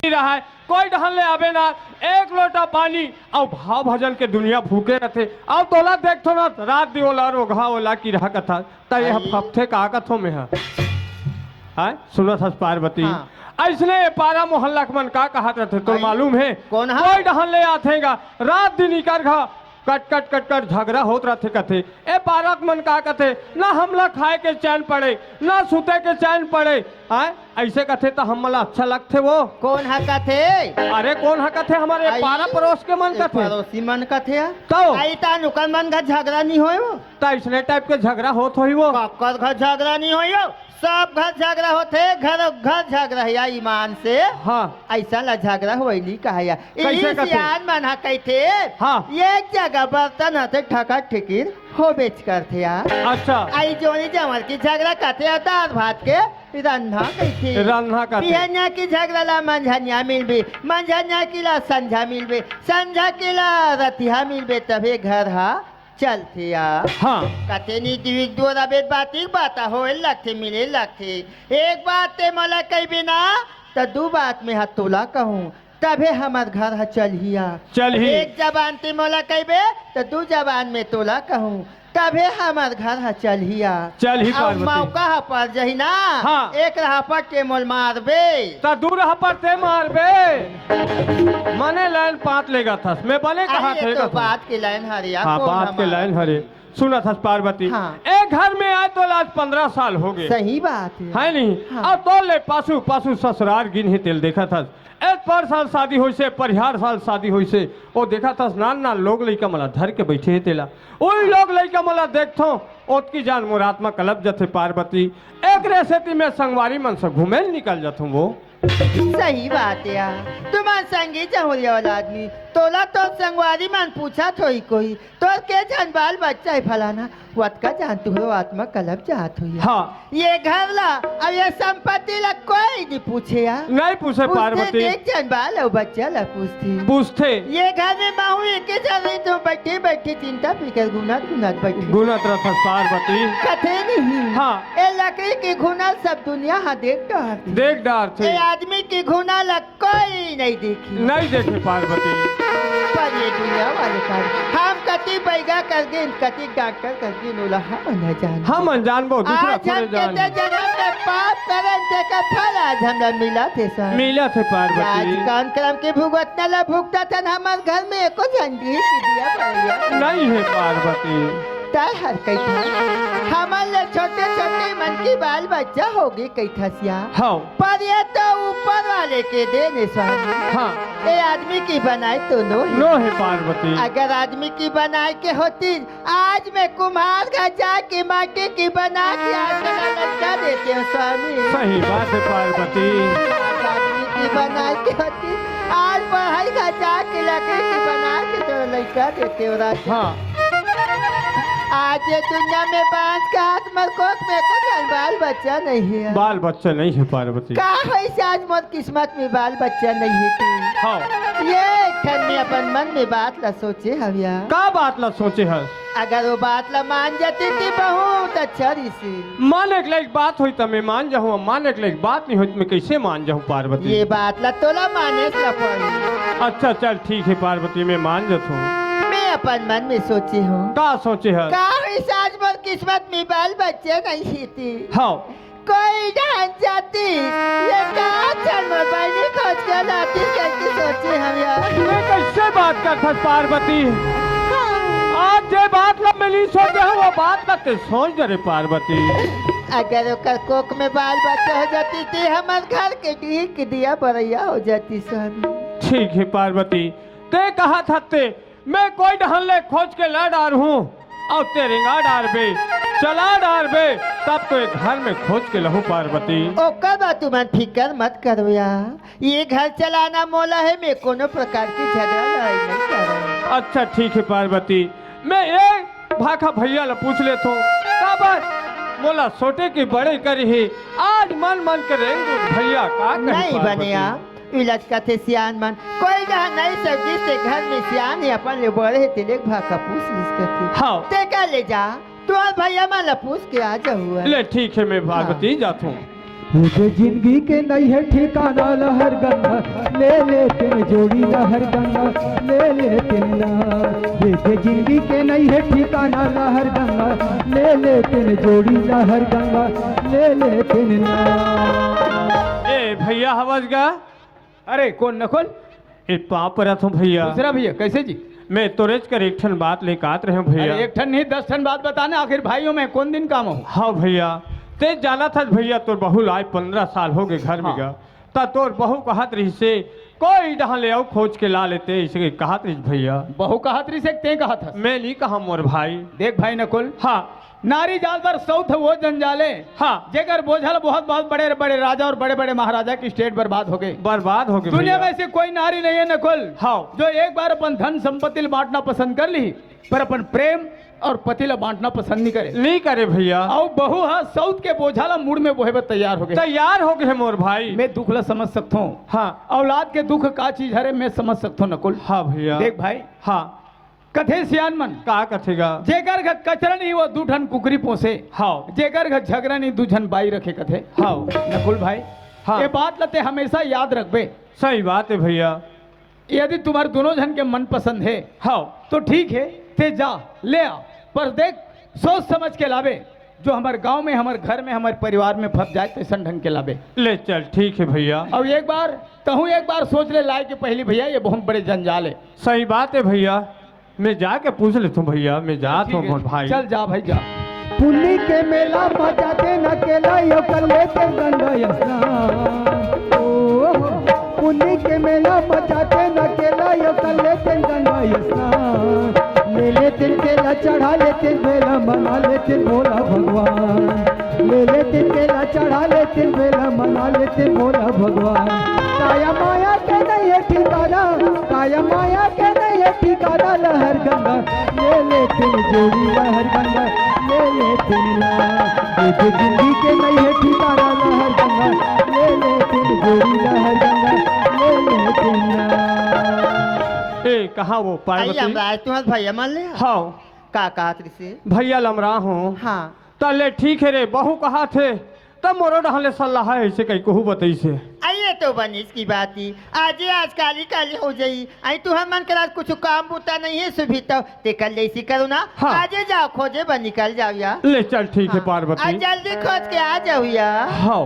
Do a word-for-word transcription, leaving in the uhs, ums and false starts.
रहय, कोई डहन ले आबे ना, एक लोटा पानी, अउ भाव भजन के दुनिया भूखे रथे, अउ तोला देखथों ना, रात दिन ओला रोगहा ओला किरहा कथस, त ये फपथे का कथों मैं ह? हाय, सुनत हस पार्वती? हाँ। अइसने ए पारा मोहल्ला के मन का कहत रथे, तोर मालूम हे? कोन ह? कोई डहन ले आथे गा, रात दिन इकर घर कट, कट, कट, कट झगरा होत रथे कथे। ए पारा के मन का कथे, ना हमला खाय के चैन पड़े, ना सुते के चैन पड़े। हाय, अइसे कथे त हमला अच्छा लगथे वो? कोन ह कथे? अरे कोन ह कथे, हमर ए पारा परोस के मन कथे। परोसी मन कथे ह? त अइता नुकर मन घर झगरा नइ होय वो? त अइसने टाइप के झगरा होत होही वो? ककर घर झगरा नइ होय वो? सब घर झगरा होथे, घर, घर झगरा हे या ईमान से। हाँ। अइसन ला झगरा होय नइ कहय या। कइसे इही कथे? सियान मन ह कहिथे, हाँ। एक जगह बर्तन ह ते ठकर ठिकिर होबेच करथे या। अच्छा। अइ जोनी जमर के झगरा कथे या दार भात के रन्हा कहिथे। रन्हा कथे। बिहनिया के झगरा ला मंझनिया मिलबे, मंझनिया के ला संझा मिलबे, संझा के ला रतिहा मिलबे, तभे घर ह चलथे या। हाँ। कथे नी दिविक दुअर अबेर बातिक बात होए लगथे, मिले लगथे। एक बात ते मोला कहिबे ना, त दू बात में ह तोला कहूँ, तभे हमर घर ह चलही या। चलही। एक जबान ते मोला कहिबे, त दू जबान में तोला कहूँ, तभे हमर घर ह चलही या। चलही अउ पार्वती। मौका ह पर जही ना, हाँ। एक रहपट के मोल मारबे। त दू रहपट ते मारबे। मने लाइन पात लेगथस। मैं बने अरे, कहत ये हे तो कथों। बात के लाइन हरे या, हाँ, कोन बात के हमारा? लाइन हरे। सुनत हस पार्वती? हाँ। ए घर में आय तोला आज पंद्रह साल होगे। सही बात हे। हे नहीं? हाँ। अउ तोर ले पासू, पासू ससुरार गिनही तेला देखत हस। ए पर साल शादी होइसे, परिहार साल शादी होइसे, ओ देखत हस नान नान लोग लइका मन ला धर के बइठे हे तेला। उही लोग लइका मन ला देखथों, ओतकी जान मोर आत्मा कलप जथे पार्वती। एकरे सेती मैं संगवारी मन से घूमे ल निकल जथों वो। सही बात हे यार, तुमन संगी जहुरिया वाला आदमी, तोला तोर संगवारी मन पूछत होही कोई, तोर के झन बाल बच्चा हे फलाना, वतका जान तुहरो आत्मा कलप जात होही। हाँ। ये घर ला अउ ये संपत्ति ला कोई नइ पूछे यार। नइ पूछे पूछथे पार्वती। एक झन बाल अउ बच्चा ला पूछथे। पूछथे। ये घर में महूँ एके झन रहिथों, बइठे बइठे चिंता फिकर गुनत गुनत बइठे। गुनत रथस पार्वती। कथे नहीं। हाँ। ए लकड़ी के घुना ल सब दुनिया ह देख डारथे। देख डारथे। ए आदमी के घुना ल कोई नइ देखी। नइ देखे पार्वती। पर ये दुनिया वाले का हम कति बइगा कर गेन, कति डॉक्टर कर गेन, ओला हमन ह जानबो। हमन जानबो, दूसरा आज हम कोने केते जान। जनम में पाप करेन, तेकर फल आज हमला मिलत हे स्वामी। मिलत हे पार्वती। आज कौन करम के भुगतना ला भुगतत हन, हमर घर में एको झन दिही कि दिया बरइया। नइ हे पार्वती। तैं हर कहिथस, हमन ले छोटे-छोटे मन के बाल बच्चा होगे कहिथस या। हव। पर ये तो ऊपर वाले के देन हे स्वामी। हाँ। ये आदमी की बनाई तो नो हे। नो हे पार्वती। अगर आदमी की बनाई के होतिस, आज मैं कुम्हार घर जाके माटी की बना के आज तोला लइका देतेंव स्वामी। सही बात हे पार्वती। आदमी की बनाई के होतिस, आज पढ़ई घर जाके लकड़ी की बना के तोला लइका देतेंव राजा। हाँ। आज ये दुनिया में बांस के हाथ म कोख में एको झन बाल बच्चा नइ हे। बाल बच्चा नइ हे पार्वती। का होइस आज मोर किस्मत में बाल बच्चा नइ हे ते? हाँ। ये एक ठन में अपन मन में बात ला सोचे हव या। का बात ला सोचे हस? अगर वो बात ला मान जाती त बहुत अच्छा रहिसे। माने के लायक बात होई त मैं मान जाहूँ, अब माने के लायक बात नइ होई त मैं कइसे मान जाहूँ पार्वती? ये बात ला तोला माने ला पड़ी। अच्छा चल ठीक हे पार्वती, मैं मान जाथों। मैं अपन मन में सोचे हूँ। का सोचे हस? का होइस आज मोर किस्मत में बाल बच्चा नइ हे ते? हाँ। कोई डहन जातिस, ये का झन मोर बहिनी खोज के लातिस कहिके सोचे हव या। मैं कइसे बात करथस पार्वती? हाँ। आज जे बात ला मैं नइ सोचे हूँ, वो बात ला ते सोच डरे पार्वती। अगर ओकर कोख में बाल बच्चा हो जातिस, ते हमर घर के डीह के दिया बरइया हो जातिस स्वामी। ठीक हे पार्वती, ते कहत हस ते मैं कोई डहन ले खोज के ला डारहूँ, अउ ते रेंगा डारबे, चला डारबे, तब तो ये घर में खोज के लहूँ पार्वती। ओकर बर तुमन फिकर मत करो या, ये घर चलाना मोला हे, मैं कोनो प्रकार के झगरा लड़ाई नइ करँव। अच्छा ठीक हे पार्वती, मैं ये भाखा भइया ला पूछ लेथों, काबर मोला सोटे के बड़े करे हे, आज मन मन के रेंग दूँ भइया का कही नइ पार्वती? बने या। इलाज कथे सियान मन, कोई डहन नइ सकिस ते घर में सियान हे, अपन ले बड़े हे ते ले भाखा पूछ लिस कथे। हाँ। ते का ले जा, तोर भइया मन ला पूछ के आ जाहू। ले ठीक हे, मैं पार्वती हाँ। जाथों। ये दे जिंदगी के नइ हे ठिकाना लहर गंगा, ले ले तेन जोड़ी लहर गंगा, ले ले तेन ला। ये दे जिंदगी के नइ हे ठिकाना लहर गंगा, ले ले तेन जोड़ी लहर गंगा, ले ले तेन ला। ए भैया, हवस गा? अरे, कोन नकुल? ए, पाँव परत हँव भैया। दूसरा भैया, कैसे जी? मैं तोरेच कर एक ठन बात लेके आत रहेंव भैया। अरे, एक ठन नहीं, दस ठन बात बताना, आखिर भाइयों में कोन दिन काम हो? हाँ भैया, तें जानत हस भैया, तोर बहू ला आज पंद्रह साल होगे घर में हाँ। गा, त तोर बहू कहत रहिसे, कोई डहन ले अउ खोज के ला लेते, अइसे कहत रहिस भैया। बहू कहत रहिसे कि तें कहत हस? मैं नइ कहँव मोर भाई। देख भाई नकुल, हाँ। नारी जात बर सउत हे वो जंजाल ए। हाँ। जेकर बोझा ल बहुत, बहुत बड़े, बड़े राजा अउ बड़े, बड़े महाराजा के state बर्बाद होगे। बर्बाद होगे दुनिया भैया। में ऐसी कोई नारी नहीं हे नकुल, हाँ। जो एक बार अपन धन संपत्ति ल बांटना पसंद कर लिही, पर अपन प्रेम अउ पति ल बांटना पसंद नइ करे। नइ करे भैया। अउ बहू ह सउत के बोझा ल मुड़ में बोहे बर तैयार होगे। तैयार होगे हे मोर भाई। मैं दुख ल समझ सकथों। हाँ। औलाद के दुख का चीज हरे, मैं समझ सकथों नकुल। हाँ भैया। देख भाई। हाँ। कथे सियान मन। का कथे गा? जेकर घर कचरा नहीं, वो दू ठन कुकरी पोसे। हाँ। जेकर घर झगरा नहीं, दू झन बाई रखे कथे। हाँ। नकुल भाई, हाँ। ये बात ल तें हमेशा याद रखबे। सही बात हे भैया। यदि तुम्हार दोनों झन के मन पसंद हे, हाँ। तो ठीक हे, तें जा, ले आ, पर देख, सोच समझ के लाबे, जो हमर गांव में, हमर घर में, हमर परिवार में फँस जाए, तइसन ढंग के लाबे। ले चल, ठीक हे भैया। अउ एक बार, तहूँ एक बार सोच ले लाए के पहिली भैया, ये बहुत बड़े जंजाल हे। सही बात हे भैया, मैं जाके पूछ लेथों भैया, मैं जात हँव ठीक हे, मोर भाई। चल जा भाई, जा। पुन्नी के मेला म जातेन अकेला, यो कर लेतेन गंगा स्नान। ओ हो, पुन्नी के मेला म जातेन अकेला, यो कर लेतेन गंगा स्नान। ले लेतेन केला, चढ़ा लेतेन बेला, मना लेतेन भोला भगवान। ले लेतेन केला, चढ़ा लेतेन बेला, मना लेतेन भोला भगवान। काया माया के नइ हे ठिकाना, काया माया के नइ हे ठिकाना लहर गंगा, ले लेतेन जोड़ी लहर गंगा, ले लेतेन ला। ये दे जिंदगी के नइ हे ठिकाना लहर गंगा, ले लेतेन जोड़ी लहर गंगा, ले लेतेन ला। ए, कहाँ वो आई पार्वती? अमराज, तुम्हार भैया मन ले? हाँ। का कहत रहिसे? भैया ल अमरा हँव। हाँ। त ले ठीक हे रे, बहू कहत हे, त मोरो डहन ले सलाह हे, अइसे कहिके कहूँ बतइसे। अई ये तो बनिस की बात ही, आजे आज काली काली हो जाई। अई तुँहर मन करा कुछु काम बूता नइ हे सुभी, त तेकर ले अइसे करो ना, हाँ। आजे जाव खोजे बर निकल जाव या। ले चल ठीक हे हाँ। पार्वती। आ जल्दी खोज के आ जाव या। हाँ।